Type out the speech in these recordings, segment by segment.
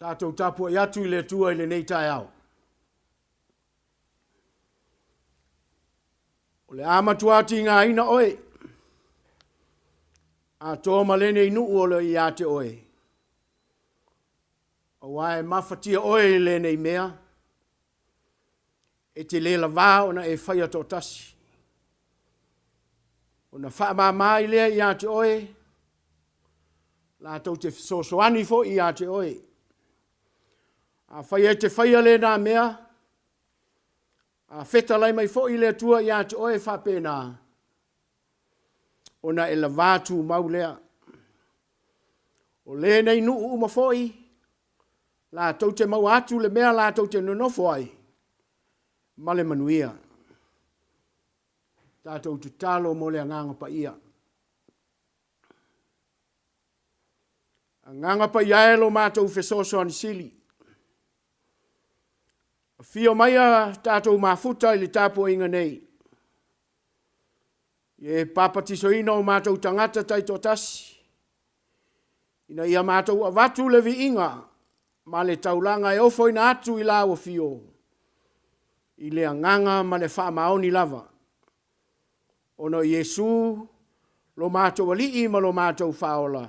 Tatou tapuai atu i le Atua i lenei taeao. O le a matua tigaina oe, atoa ma lenei nuu o lo o ia te oe, aua e mafatia oe i lenei mea, e te le lavā ona e faia toatasi. Ona faamama ai lea ia te oe, latou te fesoasoani foi ia te oe. Afai e te faia lena mea, a fetalai mai foi le Atua ia te oe faapena, ona e lavā tumau lea. O lenei nuu uma foi, latou te maua atu le mea latou te nonofo ai, ma le manuia. Tatou tatalo mo le Agaga Paia. Agaga Paia e lo matou fesoasoani sili. Afio maia tatou mafuta i le tapuaiga nei. Ia e papatisoina o matou tagata taitoatasi, ina ia matou avatu le viiga ma le taulaga e ofoina atu i lau afio, i le agaga ma le faamaoni lava, ona o Iesu lo matou Alii ma lo matou Faaola.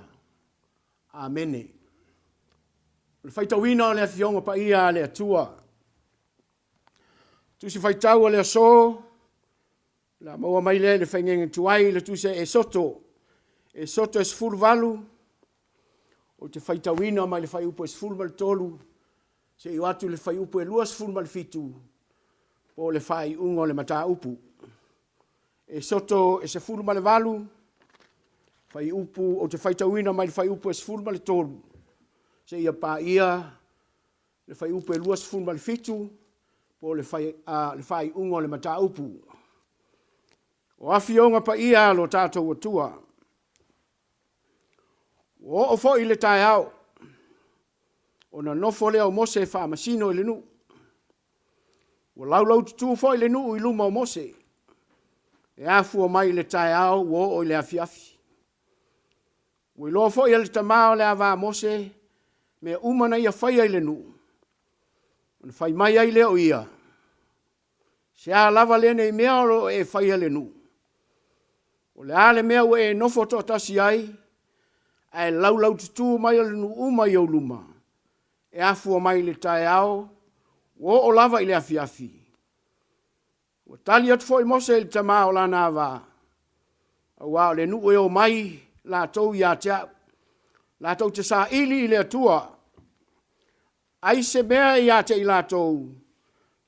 Amene. O le faitauina o le Afioga Paia a le Atua. Tusi Faitau o le aso, o le a maua mai lea i le faigege tuai i le tusi a Esoto. Esoto e 18, ou te faitauina mai le fuaiupu e 13 seia oo atu i le fuaiupu e 27, po o le faaiuga o le mataupu. Esoto e 18, fuaiupu, ou te faitauina mai le fuaiupu e 13 seia paia le fuaiupu e 27, po o le faaiuga o le mataupu. O Afioga Paia a lo tatou Atua, ua oo foi le taeao, ona nofo lea o Mose e faamasino i le nuu. Ua laulaututu foi le nuu i luma o Mose, e afua mai i le taeao ua oo i le afiafi. Ua iloa foi e le tama o le ava a Mose mea uma na ia faia i le nuu, ona fai mai ai lea o ia, Se a lava lenei mea o lo o e faia i le nuu? O le a le mea ua e nofo toatasi ai, ae laulaututu mai o le nuu uma i ou luma, e afua mai i le taeao ua oo lava i le afiafi? Ua tali atu foi Mose i le tama o lana ava, aua o le nuu e omai latou ia te au, latou te saili i le Atua, ai se mea ia te i latou,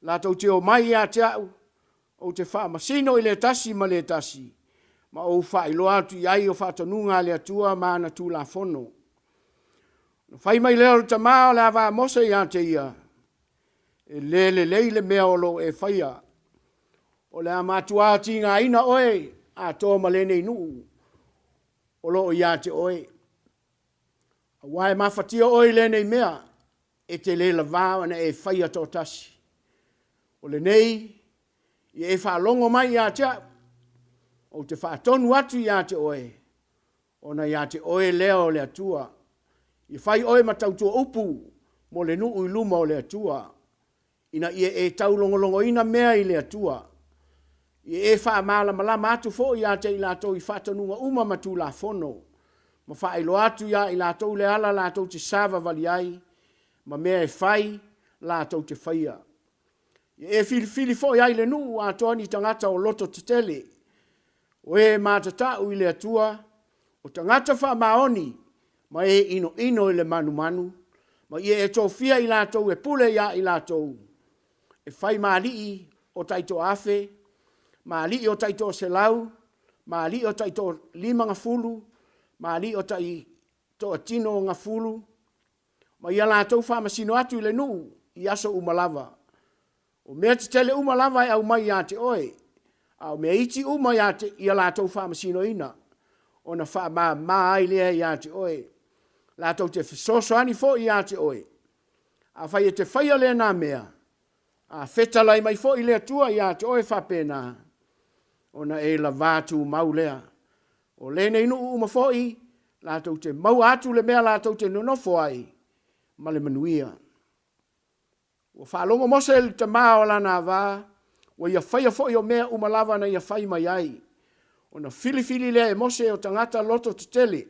latou te omai ia te au, ou te faamasino i le tasi ma le tasi, ma ou faailoa atu i ai o faatonuga a le Atua ma ana Tulafono. Ona fai mai lea o le tama o le ava a Mose ia te ia, E le lelei le mea o lo o e faia. O le a matua tigaina oe atoa ma lenei nuu o lo o ia te oe. Aua e mafatia oe i lenei mea, e te le lavā ona e faia toatasi. O lenei, ia e faalogo mai ia te au, ou te faatonu atu ia te oe, ona ia te oe lea o le Atua. Ia fai oe ma tautua upu mo le nuu i luma o le Atua, ina ia e taulogologoina mea i le Atua. Ia e faamalamalama atu foi ia te i latou i faatonuga uma ma Tulafono, ma faailoa atu ia i latou le ala latou te savavali ai, ma mea e fai latou te faia. Ia e filifili foi ai le nuu atoa ni tagata o loto tetele, o e matatau i le Atua, o tagata faamaoni ma e inoino i le manumanu, ma ia e tofia i latou e pule ia i latou, e fai ma alii o taitoa afe, ma alii o taitoa 100, ma alii o taitoa 50, ma alii o tai. toatino gafulu, ma ia latou faamasino atu i le nuu i aso uma lava. O mea tetele uma lava e aumai ia te oe, a o mea iti uma ia te, ia latou faamasinoina, ona faamama ai lea ia te oe. Latou te fesoasoani foi ia te oe. Afai e te faia lena mea, a fetalai mai foi le Atua ia te oe faapena, ona e lavā tumau lea. O lenei nuu uma foi, latou te maua atu le mea latou te nonofo ai ma le manuia. Ua faalogo Mose i le tama o lana ava, ua ia faia foi o mea uma lava na ia fai mai ai. Ona filifili lea e Mose o tagata loto tetele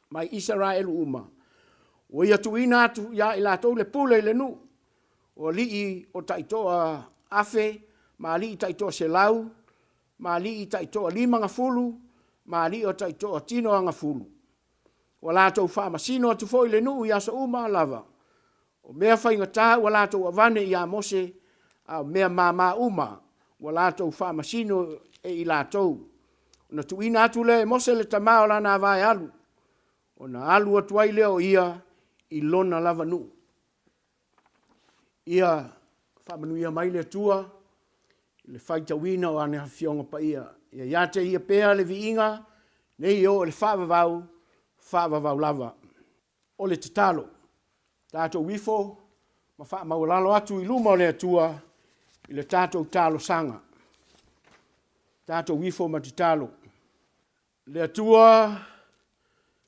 mai Isaraelu uma, ua ia tuuina atu ia i latou le pule i le nuu, o alii o taitoa afe, ma alii taitoa selau, ma alii taitoa lima gafulu, ma alii o taitoa tino agafulu. Ua latou faamasino atu foi le nuu i aso uma lava, o mea faigata ua latou avane ia Mose, a o mea mama uma ua latou faamasino e i latou. Ona tuuina atu lea e Mose le tama o lana ava e alu, ona alu atu ai lea o ia i lona lava nuu. Ia faamanuia mai le Atua i le faitauina o ana Afioga Paia. Ia ia te Ia pea le viiga nei e oo i le faavavau, faavavau lava. O le tatalo, tatou ifo ma faamaualalo atu i luma o le Atua i le tatou talosaga. Tatou ifo ma tatalo. Le Atua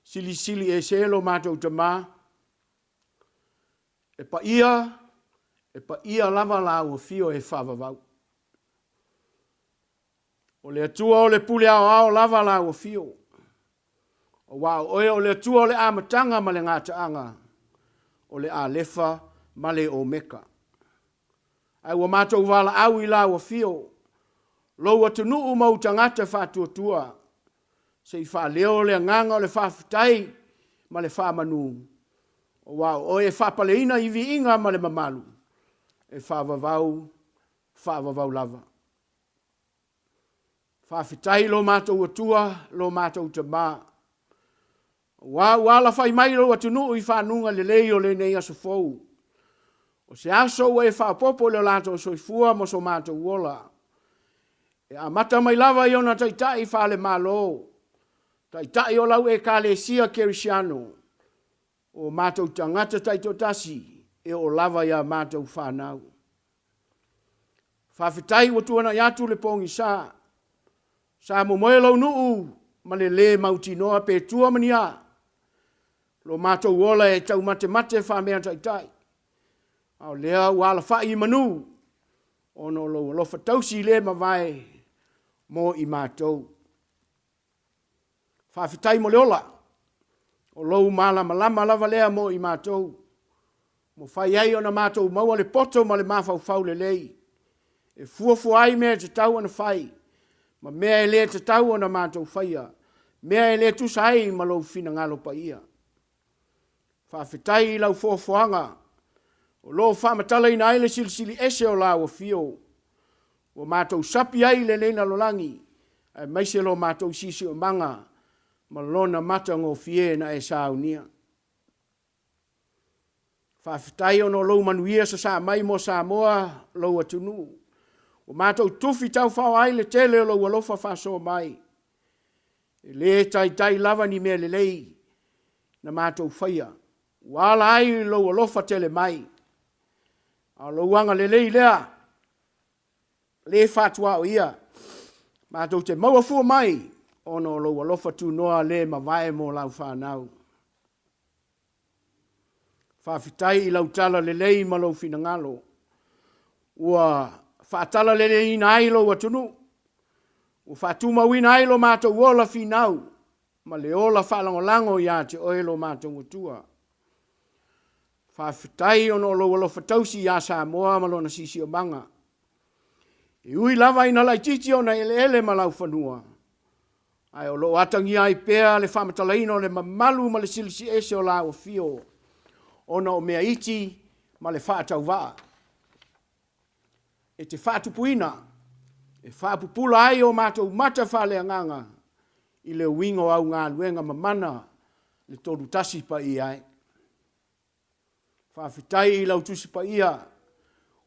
Silisili Ese lo matou Tama, e paia, e paia lava Lau Afio e faavavau. O le Atua o le pule aoao lava Lau Afio, aua o Oe o le Atua o le amataga ma le gataaga, o le Alefa ma le Omeka. Ae ua matou valaau i Lau Afio, Lou atunuu ma ou tagata faatuatua, se i faaleo le agaga o le faafetai ma le faamanu, aua o Oe e faapaleina i viiga ma le mamalu, e faavavau, faavavau lava. Faafetai i lo matou Atua, lo matou Tama, aua ua alafai mai lou atunuu i fanuga lelei o lenei aso fou. O se aso ua e faaopoopo i lo latou soifua ma so matou ola, e amata mai lava i ona taitai faale-Malo, taitai o lau Ekalesia Kerisiano, o matou tagata taitoatasi e oo lava i a matou fanau. Faafetai ua tuanai atu le pogisa. Sa momoe lou nuu ma le lē mautinoa pe tua ma ni a. Lo matou ola e taumatemate faameataitai, a o lea ua alafai i manu ona o lou alofa tausi le mavae mo i matou. Faafetai mo le ola, o lou malamalama lava lea mo i matou, ua mafai ai ona matou maua le poto ma le mafaufau lelei e fuafua ai mea e tatau ona fai ma mea e le tatau ona matou faia, mea e le tusa ai ma lou finagalo paia. Faafetai i lau foafoaga o lo o faamatalaina ai le Silisili Ese o lau Afio, ua matou sapi ai i lenei lalolagi aemaise lo matou siosiomaga ma lona matagofie na e saunia. Faafetai ona o lou manuia sasaa mai mo Samoa, lou atunuu, ua matou tufi taufaoa ai le tele o lou alofa faasoa mai. E le taitai lava ni mea lelei na matou faia, ua ala ai lou alofa tele mai. A o lou agalelei lea, le faatuaoia, matou te maua fua mai ona o lou alofa tunoa le mavae mo lau fanau. Faafetai i lau tala lelei ma lou finagalo ua faatalaleleiina ai lou atunuu, ua faatumauina ai lo matou ola finau ma le ola faalagolago ia te oe lo matou Atua. Faafetai ona o lou alofa tausi ia Samoa ma lona sisiomaga. E ui lava ina laitiiti ona eleele ma laufanua, ae o lo o atagia ai pea le faamatalaina o le mamalu ma le Silisili Ese o lau afio, ona o mea iti ma le faatauvaa. E te faatupuina, e faapupula ai o matou mata faaleagaga i le uiga o au galuega mamana. Le 31 Paia e. Faafetai i lau Tusi Paia,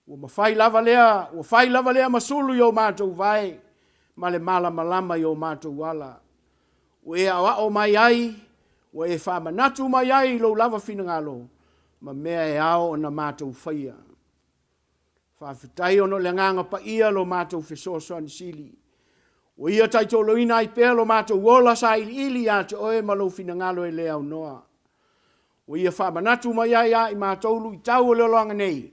ua mafai lava lea, ua fai lava lea ma sulu i o matou vae ma le malamalama i o matou ala. Ua e aoao mai ai, ua e faamanatu mai ai i lou lava finagalo ma mea e ao ona matou faia. Faafetai ona o le Agaga Paia lo matou fesoasoani sili. Ua ia taitoloina ai pea lo matou ola sailiili ia te oe ma lou finagalo e le aunoa. Ua ia faamanatu mai ai ia i matou luitau o le olaga nei,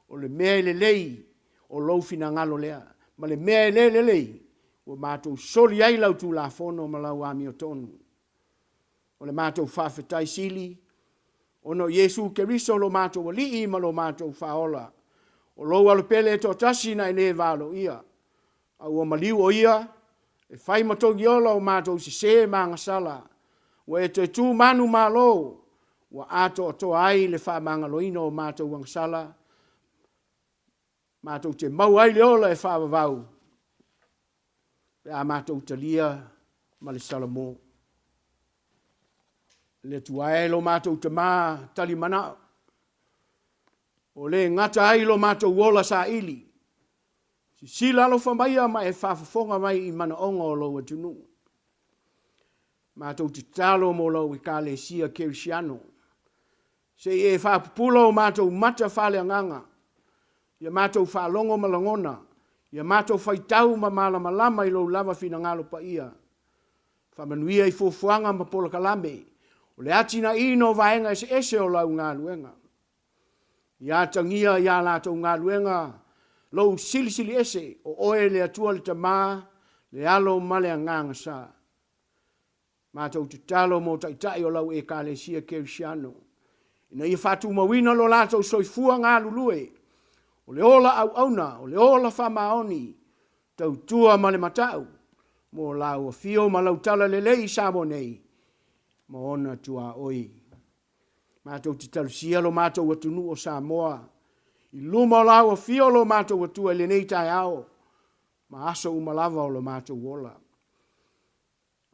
o le mea e lelei o lou finagalo lea, ma le mea e le lelei, ua matou soli ai lau Tulafono ma lau amiotonu. O le matou faafetai sili, ona o Iesu Keriso lo matou Alii ma lo matou Faaola, o lou Alo pele e toatasi na e le valoia, a ua maliu o Ia e fai ma togiola o matou sese ma agasala, ua e toe tu manumalo, ua atoatoa ai le faamagaloina o matou agasala, matou te maua ai le ola e faavavau pe a matou talia ma le salamo. Le Atua e lo matou Tama tali manao, o le gata ai lo matou ola saili, sisila alofa maia ma e faafofoga mai i manaoga o lou atunuu. Matou te tatalo mo lau Ekalesia Kerisiano, se i e faapupula o matou mata faaleagaga, ia matou faalogo ma lagona, ia matou faitau ma malamalama i lou lava finagalo paia. Faamanuia i fuafuaga ma polokalame o le atinaeina o vaega eseese o lau galuega. Ia atagia i a latou galuega lou Silisili Ese, o Oe le Atua le Tama, le Alo ma le Agaga Sa. Matou tatalo mo Taitai o lau Ekalesia Kerisiano, ina ia faatumauina lo latou soifua galulue, o le ola auauna, o le ola faamaoni, tautua ma le matau mo lau afio ma lau talalelei i Samoa nei ma ona tuaoi. Matou te talusia lo matou atunuu o Samoa i luma o lau afio lo matou Atua i lenei taeao ma aso uma lava o lo matou ola.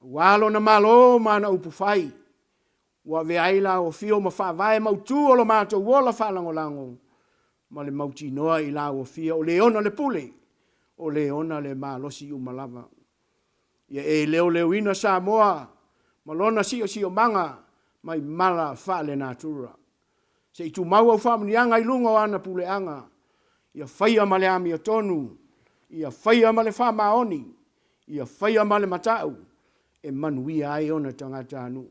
Aua lona Malo ma ana upufai, ua avea ai lau afio ma faavae mautu o lo matou ola faalagolago ma le mautinoa i lau afio o le ona le pule, o le ona le malosi uma lava. Ia e leoleoina Samoa ma lona siosiomaga mai mala faale-natura. Se i tumau au faamanuiaga i luga o ana puleaga, ia faia ma le amiotonu, ia faia ma le faamaoni, ia faia ma le matau e manuia ai ona tagatanuu.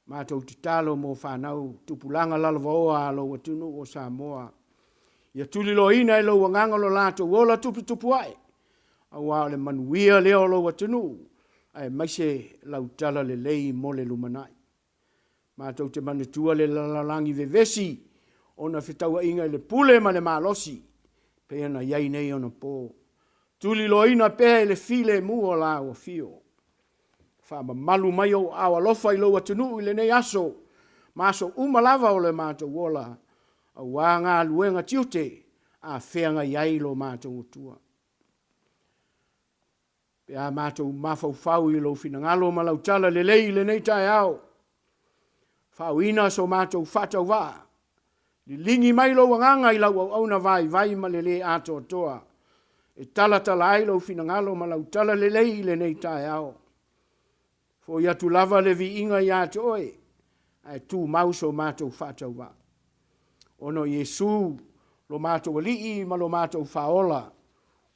Matou tatalo mo fanau tupulaga lalovaoa a lou atunuu o Samoa, ia tuliloaina e lou Agaga lo latou ola tuputupuae, aua o le manuia lea o lou atunuu, aemaise lau talalelei mo le lumanai. Matou te manatua le lalolagi vevesi ona fetauaiga i le pule ma le malosi, pei ona i ai nei ona po. Tuliloaina pea i le filemu o lau afio. Faamamalu mai ou aao alofa i lou atunuu i lenei aso ma aso uma lava o le matou ola, aua galuega tiute a feagai ai lo matou Atua. Pe a matou mafaufau i lou finagalo ma lau tala lelei i lenei taeao, faaoina so matou faatauvaa, liligi mai lou agaga i lau auauna vaivai ma le le atoatoa, e talatala ai lou finagalo ma lau tala lelei i lenei taeao. Foi atu lava le viiga ia te oe, ae tumau so matou faatauvaa. Ona o Iesu, lo matou Alii ma lo matou Faaola,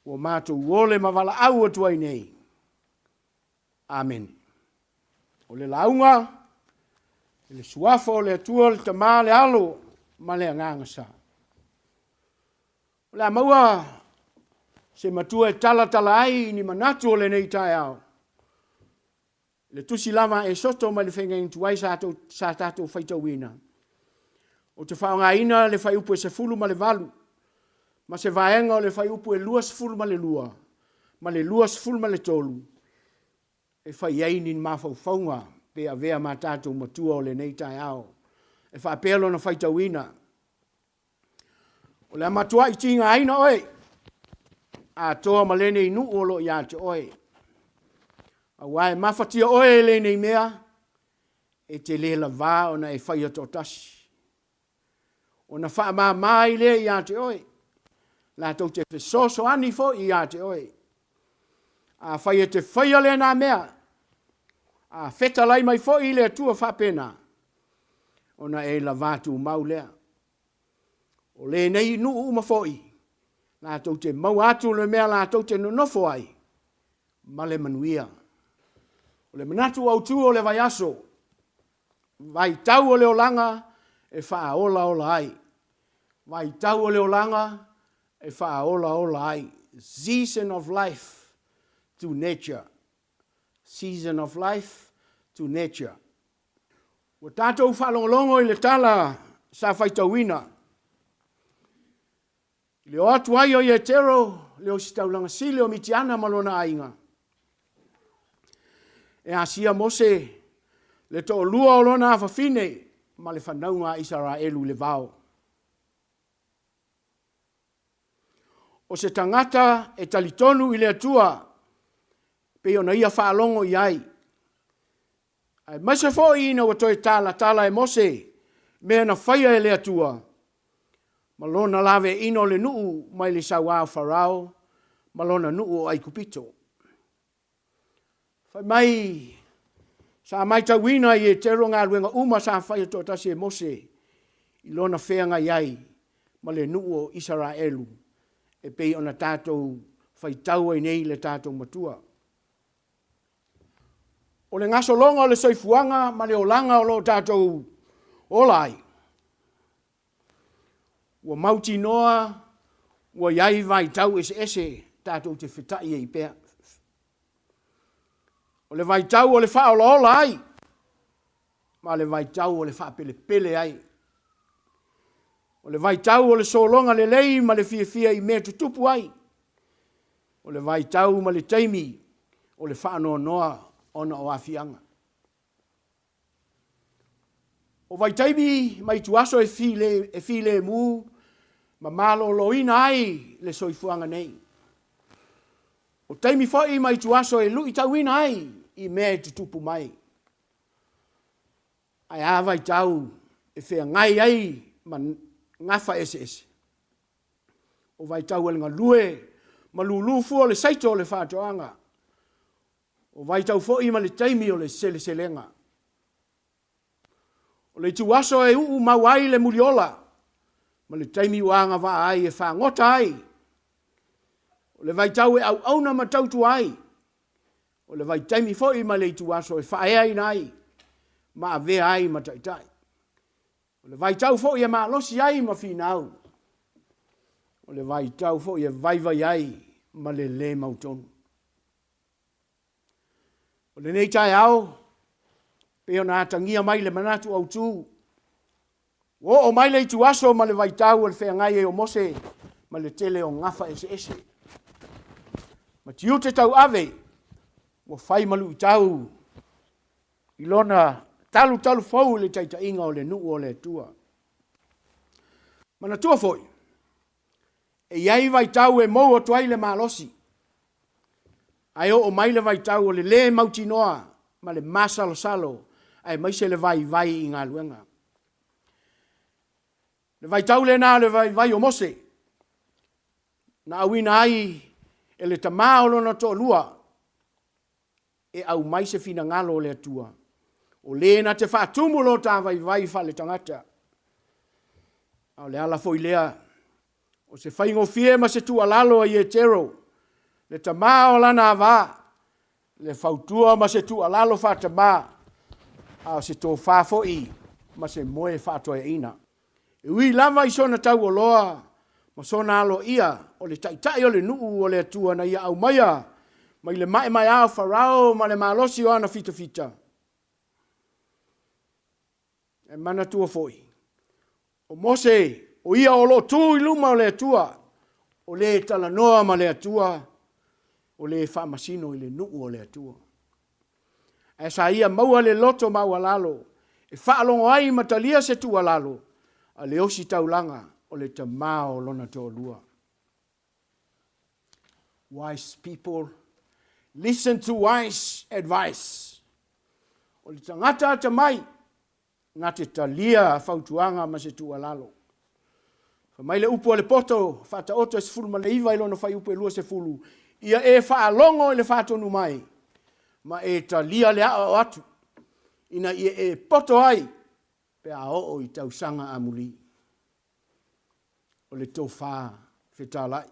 ua matou ole ma valaau atu ai nei. Amene. O le lauga, i le Suafa o le Atua, le Tama, le Alo ma le Agaga Sa. O le a maua se matua e talatala ai ni manatu o lenei taeao, Le tusi lava a Esoto mai le Feagaiga Tuai sa tatou faitauina, ou te faaaogaina le fuaiupu e 18 ma se vaega o le fuaiupu e 22 ma le 23 e fai ai ni mafaufauga pe avea ma tatou matua o lenei taeao. E faapea lona faitauina, O le a matuai tigaina oe, atoa ma lenei nuu o lo o ia te oe. Aua e mafatia oe e lenei mea, E te le lavā ona e faia toatasi. Ona faamama ai lea ia te oe, latou te fesoasoani foi ia te oe. Afai e te faia lena mea, a fetalai mai foi le Atua faapena, ona e lavā tumau lea. O lenei nuu uma foi, latou te maua atu le mea latou te nonofo ai, ma le manuia. O le manatu autu o le vaiaso, vaitau o le olaga e faaolaola ai. Vaitau o le olaga e faaolaola ai. Season of life to nature. Season of life to nature. Ua tatou faalogologo i le tala sa faitauina I le o atu ai o Ietero, le ositaulaga sili o Mitiana ma lona aiga, e asia Mose le toalua o lona afafine ma le fanauga a Isaraelu i le vao. O se tagata e talitonu i le Atua pei ona ia faalogo i ai, aemaise foi ina ua toe talatala e Mose mea na faia e le Atua ma lona laveaiina o le nuu mai le sauā o Farao ma lona nuu o Aikupito. Fai mai, sa matauina e Ietero galuega uma sa faia toatasi e Mose i lona feagai ai ma le nuu o Isaraelu e pei ona tatou faitau ai nei i le tatou Matua. O le gasologa o le soifuaga ma le olaga o lo o tatou ola ai, ua mautinoa ua i ai vaitau eseese tatou te feta'i ai pea. O le vaitau o le faaolaola ai, ma le vaitau o le faapelepele ai. O le vaitau o le sologa lelei ma le fiafia i mea tutupu ai. O le vaitau ma le taimi o le faanoanoa ona o aafiaga. O vaitaimi ma ituaso e filemu ma maloloina ai le soifuaga nei. O taimi foi ma ituaso e luitauina ai i mea e tutupu mai. Ae a vaitau e feagai ai ma gafa eseese? O vaitau o le galue ma lulu fua o le saito o le faatoaga. O vaitau foi ma le taimi o le seleselega. O le ituaso e uu mau ai le muliola ma le taimi ua agavaa ai e fagota ai. O le vaitau e auauna ma tautua ai. O le vaitaimi foi ma le ituaso e faaeaina ai ma avea ai ma taitai. O le vaitau foi e malosi ai ma finau. O le vaitau foi e vaivai ai ma le lē mautonu. O lenei taeao, pei ona atagia mai le manatu autu, ua oo mai le ituaso ma le vaitau o le feagai ai o Mose ma le tele o gafa eseese ma tiute tauave ua fai ma luitau i lona talutalu fou i le taitaiga o le nuu o le Atua. Manatua foi, e i ai vaitau e mou atu ai le malosi, ae oo mai le vaitau o le lē mautinoa ma le masalosalo aemaise le vaivai i galuega. Le vaitau lena o le vaivai o Mose, na auina ai e le tama o lona toalua e aumai se finagalo o le Atua, o le na te faatumu lo ta vaivai faaletagata. A o le ala foi lea o se faigofie ma se tuualalo a Ietero, le tama o lana ava, le fautua ma se tuualalo faatama, a o se tofa foi ma se moe faatoeaina. E ui lava i sona taualoa ma sona aloaia o le taitai o le nuu o le Atua na ia aumaia mai le maemaea o Farao ma le malosi o ana fitafita, e manatua foi, o Mose, o ia o lo o tu i luma o le Atua, o le talanoa ma le Atua, o le faamasino i le nuu o le Atua. Ae sa ia maua le loto maualalo e faalogo ai ma talia se tuualalo a le ositaulaga o le tama o lona toalua. Wise people listen to wise advice. O le tagata atamai. na te talia fautuaga ma se tuualalo. Fai mai le upu a le poto Faataoto e 19 i lona fuaiupu e 20, Ia e faalogo i le faatonu mai, ma e talia le aoao atu, ina ia e poto ai pe a oo i tausaga amuli. O le tofa fetalai.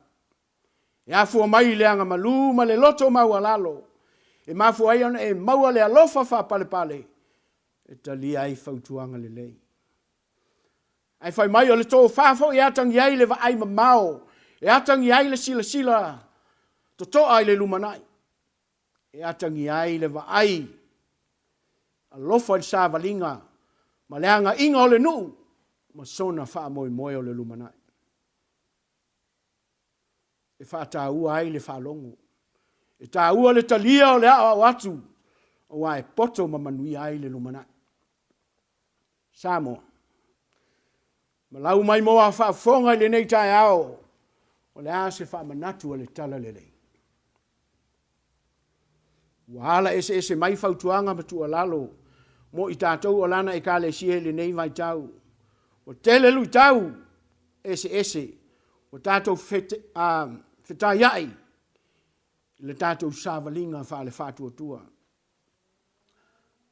E afua mai i le agamalu ma le loto maualalo, e mafua ai ona e maua le alofa faapalepale e talia ai fautuaga lelei. Ae fai mai o le tofa foi e atagia ai le vaai mamao, e atagia ai le silasila totoa i le lumanai, e atagia ai le vaai alofa i le savaliga ma le agaiga o le nuu ma sona faamoemoe o le lumanai. E faataua ai le faalogo. E taua le talia o le aoao atu aua e poto ma manuia ai le lumanai. Samoa, ma lau maimoa faafofoga i lenei taeao, o le a se faamanatu a le Talalelei? Ua ala eseese mai fautuaga ma tuualalo mo i tatou o lana Ekalesia i lenei vaitau. Ua tele luitau eseese ua tatou fetaiai i le tatou savaliga faale-faatuatua.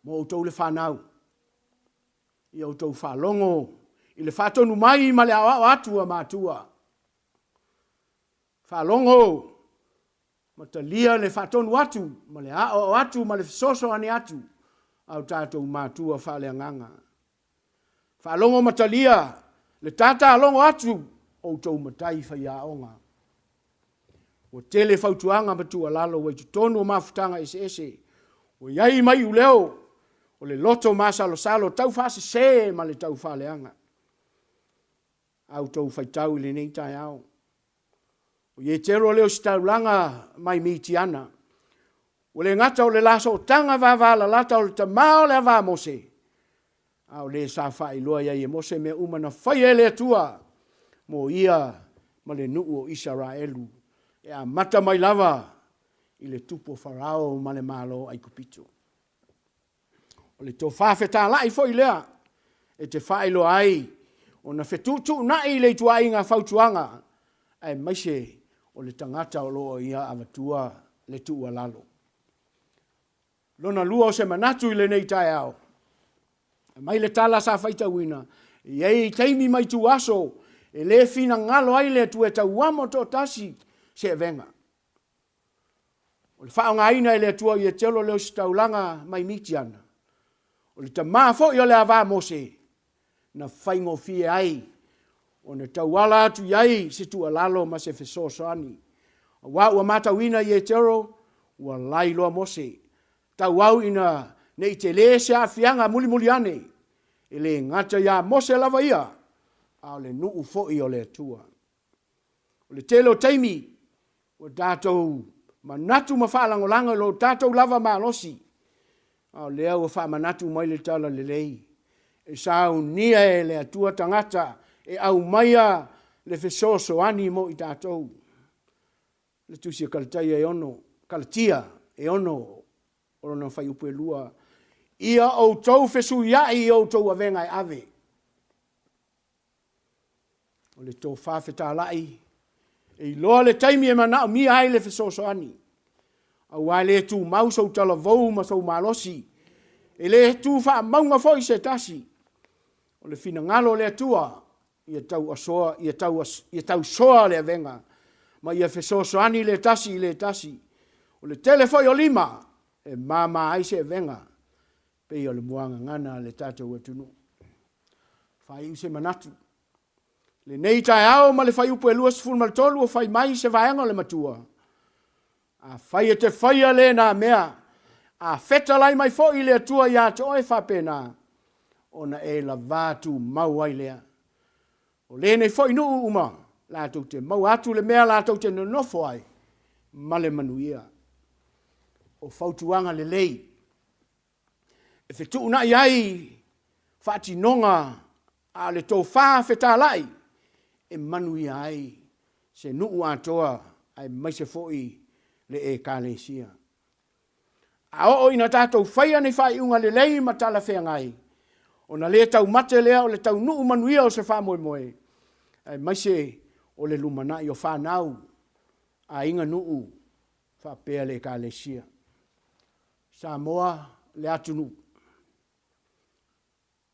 Mo outou le fanau, ia outou faalogo i le faatonu mai ma le aoao atu a matua. Faalogo ma talia le faatonu atu ma le aoao atu ma le fesoasoani atu a o tatou matua faaleagaga. Faalogo ma talia le tatalogo atu o outou matai faiaoga. Ua tele fautuaga ma tuualalo ua i totonu o mafutaga eseese. Ua i ai ma iuleo o le loto masalosalo tau faasese ma le tau faaleaga. A outou faitau i lenei taeao, o Ietero le ositaulaga mai Mitiana, ua le gata o le la sootaga vavalalata o le tama o le ava a Mose, a o le sa faailoa i ai e Mose mea uma na faia e le Atua mo ia ma le nuu o Isaraelu, e amata mai lava i le tupu o Farao ma le Malo o Aikupito. O le tofa fetalai foi lea e te faailoa ai ona fetuutuunai le ituaiga fautuaga aemaise o le tagata o lo o ia avatua le tuualalo. Lona lua o se manatu i lenei taeao, aumai le tala sa faitauina, e i ai taimi ma ituaso e le finagalo ai le Atua e tauamo toatasi se avega. O le faaaogaina e le Atua o Ietelo le ositaulaga mai Mitiana, o le tama foi o le ava a Mose, na faigofie ai ona tauala atu i ai se tuualalo ma se fesoasoani. Aua ua matauina Ietero, ua lailoa Mose, tauau ina ne i tele se aafiaga mulimuli ane, e le gata ia Mose lava ia, a o le nuu foi o le Atua. O le tele o taimi ua tatou manatu ma faalagolago i lo tatou lava malosi, a o lea ua faamanatu mai le Talalelei, e saunia e le Atua tagata e aumaia le fesoasoani mo i tatou. Le Tusi a Kalataia e ono, Kalatia e ono o lona fuaiupu e 2, Ia outou fesuiai i outou avega e ave. O le tofa fetalai, e iloa le taimi e manaomia ai le fesoasoani, aua e le tumau sou talavou ma sou malosi, e le tu faamauga foi se tasi. O le finagalo o le Atua, ia tauasoa, ia tau, ia tausoa le avega, ma ia fesoasoani le tasi i le tasi. O le tele foi o lima e mama ai se avega, pei o le muagagana a le tatou atunuu. Faaiu se manatu. Lenei taeao ma le fuaiupu e 23 ua fai mai se vaega o le matua. Afai e te faia lena mea, a fetalai mai foi le Atua ia te oe faapena, ona e lavā tumau ai lea. O lenei foi nuu uma latou te maua atu le mea latou te nonofo ai ma le manuia. O fautuaga lelei e fetuunai ai faatinoga a o le tofa fetalai e manuia ai se nuu atoa aemaise foi le Ekalesia. A oo ina tatou faia ni faaiuga lelei ma talafeagai, Ona le taumate lea o le taunuu manuia o se faamoemoe, aemaise o le lumanai o fanau, aiga, nuu faapea le Ekalesia. Samoa le atunuu,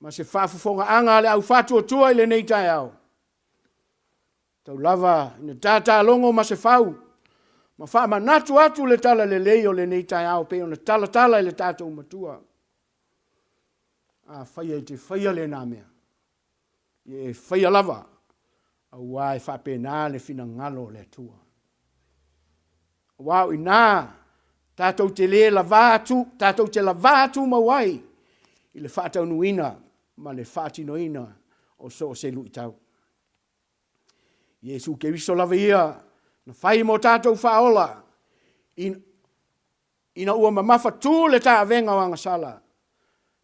ma se faafofogaaga a le au faatuatua i lenei taeao, tau lava ina tata logo Masefau ma faamanatu atu le talalelei o lenei taeao pei ona talatala e le tatou Matua. Afai e te faia lena mea, ia e faia lava aua e faapena le finagalo o le Atua. Aua o i ina tatou te le lava, tatou te lava tumau ai i le faataunuuina ma le faatinoina o so o se luitau. Iesu Keriso lava ia na fai mo tatou Faaola, ina ua mamafatu le taavega o agasala,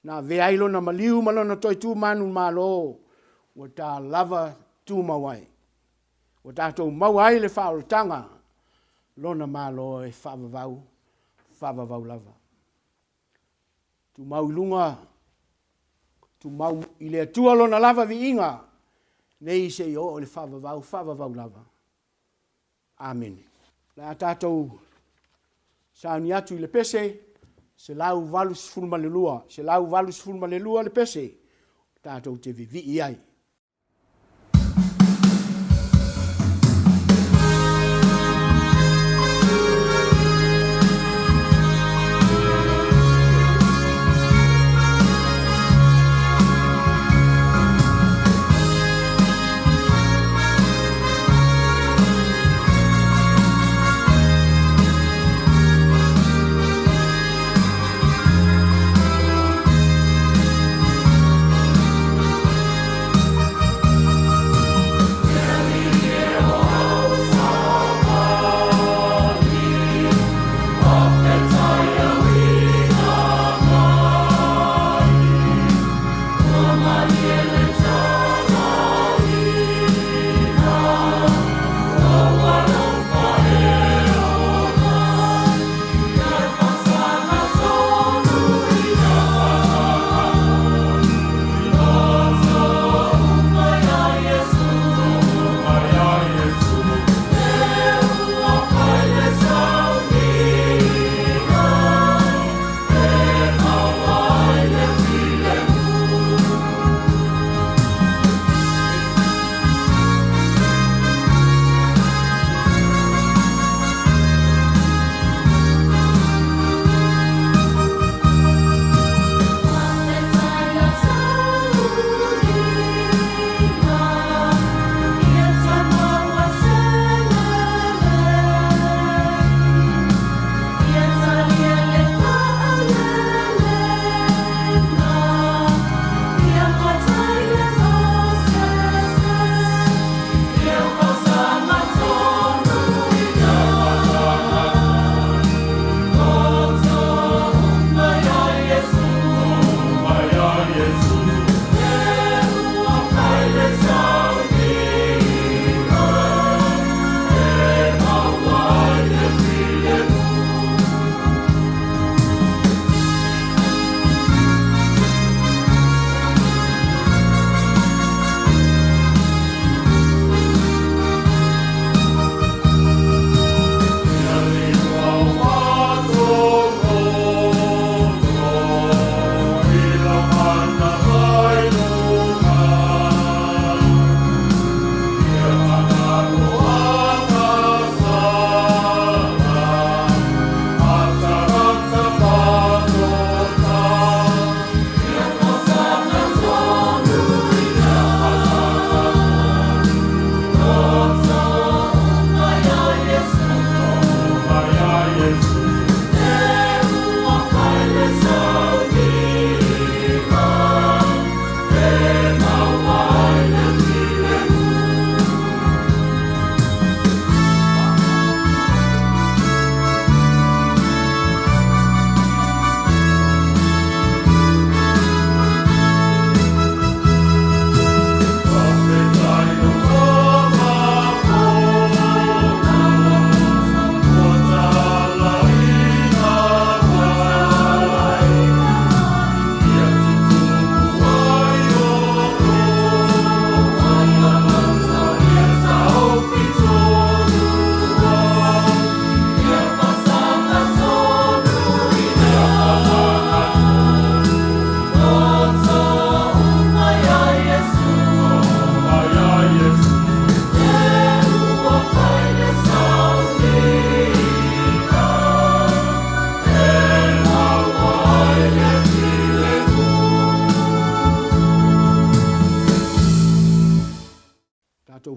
na avea ai lona maliu ma lona toe tu manumalo, ua ta lava tumau ai. Ua tatou maua ai le faaolataga, Lona Malo e faavavau, faavavau lava. Tumau i luga, tumau i le Atua Lona lava viiga, nei seia oo i le faavavau, faavavau lava. Amene. O le a tatou sauni atu i le pese 182, 182 le pese tatou te vivii ai.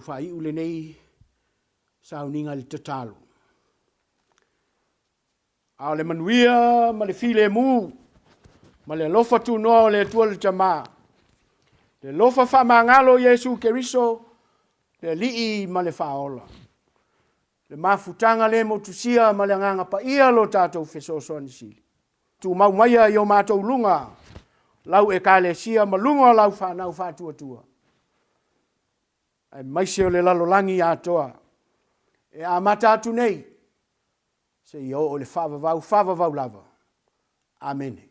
faaiu lenei sauniga i le tatalo. A o le manuia ma le filemu ma le alofa tunoa o le Atua le Tama, le alofa faamagalo o Iesu Keriso, le Alii ma le Faaola, le mafutaga le motusia ma le Agaga Paia lo tatou fesoasoani sili, tumau maia i o matou luga, lau Ekalesia ma luga o lau fanau faatuatua, aemaise o le lalolagi atoa, e amata atu nei, seia oo i le faavavau faavavau lava. Amene.